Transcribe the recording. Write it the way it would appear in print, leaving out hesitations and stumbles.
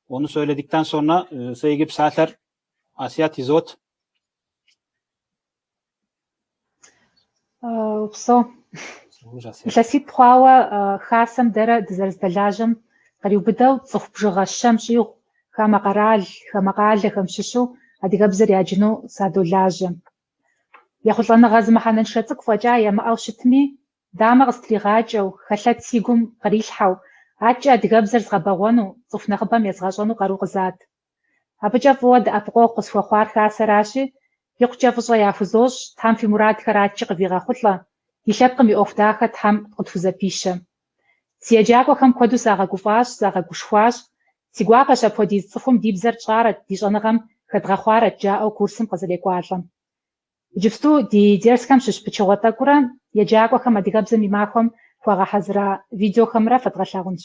Onu söyledikten sonra сэ иджы псалъэр Асият изот. Упсэу. Илъэситӏ хъуауэ Хасэм дэрэ дызэрыздэлажьэм къриубыдэу цӏыху бжыгъэ щэм щӏигъу хамэ къэрал, хамэ къалэхэм щыщу адыгэбзэр яджыну садолажьэ. Ехъулӏэныгъэ зы мыхьэнэншэ цӏыкӏу фӏэкӏа ямыӏэу щытми, дамэ къыстригъакӏэу, хэлъэт си гум кърилъхьэу, адэкӏэ адыгэбзэр згъэбэгъуэну, цӏыху нэхъыбэм езгъэщӏэну къару къызат. Абыкӏэ фӏыуэ дэӏэпыкъуэгъу къысхуэхъуар Хасэращи, икъукӏэ фӏыщӏэ яхузощӏ, Тхьэм фи мурадхэр адэкӏи къывигъэхъулӏэ, ди лъэпкъым и ӏуэху дахэ Тхьэм къытхузэпищэ. Си еджакӏуэхэм куэду сагъэгуфӏащ, сагъэгушхуащ. Си гуапэщ апхуэдиз цӏыхум ди бзэр тщӏарэт, ди щӏэныгъэм хэдгъэхъуарэт жаӏэу курсым къызэрекӏуалӏэм. Иджыпсту ди дерсхэм щыщ пычыгъуэ тӏэкӏурэ еджакӏуэхэм адыгэбзэм и махуэм хуагъэхьэзыра видеохэмрэ фэдгъэлъагъунщ.